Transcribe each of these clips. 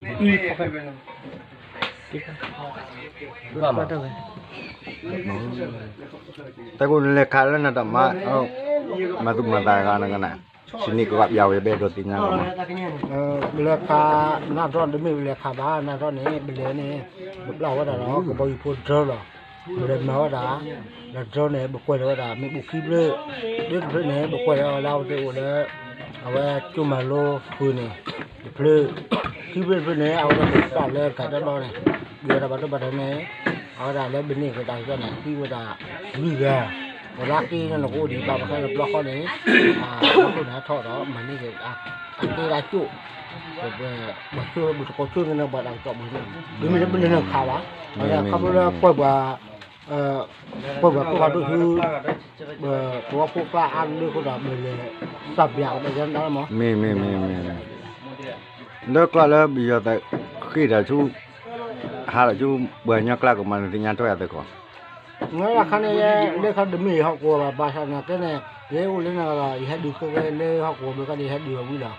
တၢ်ကိးလဲၤခးလၢနတၢ်မၤ, မၤသူၣ်မၤသးဂၤနကနၣ်, စံးန့ၣ်ကဘၣ်ပျးဝဲ ယဘဲဒိးသ့ၣ်ညါလီၤမး. ပလဲၤခးနၢ်တြီၣ် တမ့ၢ်ပလဲၤခးဘၣ်, နၢ်တြီၣ်န့ၣ် ပလဲၤန့ၣ် ပပျၢ်ဝဲဒၣ်ဒီး ကဘီယူၤဖိတြၢလီၤ. ပလဲၤမၤဝဲဒၣ်, ဒီးတြၢန့ၣ် ပကွဲးလီၤဝဲဒၣ် မ့ၣ်အူခံဖျၢၣ်, ဒ်တဖျၢၣ်န့ၣ် ပကွဲးလီၤဝဲဒၣ် အဝဲသ့ၣ်အိၣ်လၢ အဝဲကၠိမၤလိဃုာ်န့ၣ် တဖျၢၣ်, ခံဖျၢၣ်တဖျၢၣ်န့ၣ် အဝဲဒၣ်ပာ်လၢကးတၢ်ဘျီန့ၣ်, ဒုးဝဲဒၣ်ဘၣ်တိၢ်ဘၣ်ထီန့ၣ်, အဝဲဒၣ်လၢပန့ၢ်က့ၤတၢ်ကစီၣ်န့ၣ် သံဝဲဒၣ်လွံၢ်ဂၤ, ပလၢက့ၤန့ၣ် နကအိၣ်ဒံးဘၣ် ပှၤခဲလၢာ်တဘျီဃီန့ၣ်, အဃိန့ၣ် ဟဲထီၣ်ဒီး မၤန့ၢ်က့ၤ အက့ၢ်ဒၣ်ကၠိ, ပှၤဆိ ပတကိးဆိန့ၣ် ပှၤတၢ်ကစီၣ်ပှၤန့ၣ်, ဒ်မ့ၢ်လၢပနၢ်ခးဘၣ်, ခီဖျိလၢကွဲးပှၤ ကွဲးပှၤဖိခွါဒိၣ်ဆူ ပဝဲဖိကျါအါလၢအဃိဒီး ပလဲၤစၢ်ဘၣ်ကဒီးယၤဒၣ်လီၤမး. မ့ၢ် မ့ၢ် မ့ၢ် မ့ၢ် လၢကျီၢ်လၢပယီၤသးဃ့ၢ်တၢ်ဆူ ဟးထီၣ်ဆူ ပှၤကညီကျါကမၤန့ၣ် သ့ၣ်ညါထွဲအသးကီး, နခါန့ၣ် လၢခါတမ့ၢ်ယဟီၣ်ကဝီၤဘၣ် ဘၣ်ဆၣ်နာ်က့န့ၣ် ယဟဲအိၣ်လၢနဂၤဒီး ယဟဲဒုးကဲကဲလၢဟီၣ်ကဝီၤဘျီခါန့ၣ် ယဟဲဒုးအဝံၤလီၤ.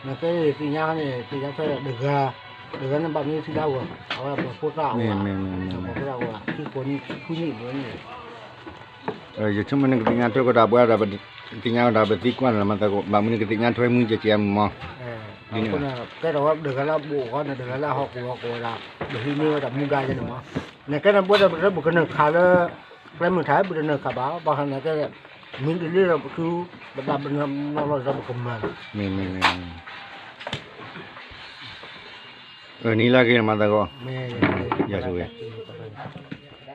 နာ်က့သ့ၣ်ညါန့ၣ် သ့ၣ်ညါထွဲတဂၤ, တဂၤန့ၣ်ဘၣ်မနုၤသံဒၣ်ဝဲ, အဝဲပှၤဖိသၣ်အိၣ်ဧါ, ပှၤဖိသၣ်အိၣ်ဧါ ခံကိးနံၣ်တဆံနံၣ်ဘျီန့ၣ် ယဆိကမိၣ်န့ၣ် ကသ့ၣ်ညါထွဲကဒီး ပှၤဒီး ပသ့ၣ်ညါကဒီး ပသံကွၢ်န့ၣ်လီၤ မၤသကိး ဘၣ်မနုၤကသ့ၣ်ညါထွဲမုၢ်ကဲကဲမုၢ်မီၤ, ဒ်န့ၣ်ဘၣ်ကဲဒီးဝဲတဂၤလၢအဘူးအီၣ်ကီး တဂၤလၢအဟီၣ်ကဝီၤကဝီၤဒၣ် ပဟံးန့ၢ်ဝဲဒၣ်မူဒါယဲန့ၣ်မီၤ, နာ်က့န့ၣ် ပဝဲဒၣ်ပတြၢ ပကနၢၤခးလၢ ကျဲမုၢ်ထါ ပတနၢၤခးဘၣ် ဘၣ်ဆၣ်နာ်က့ မ့ၢ်တလၢဒီးပသူ ပတၢ်ပနီၣ်လီၤဒီးပကမၤလီၤ, မ့ၢ် မ့ၢ် မ့ၢ် နံၤလၢက့ၤမၤသကိး, ယဆိကမိၣ်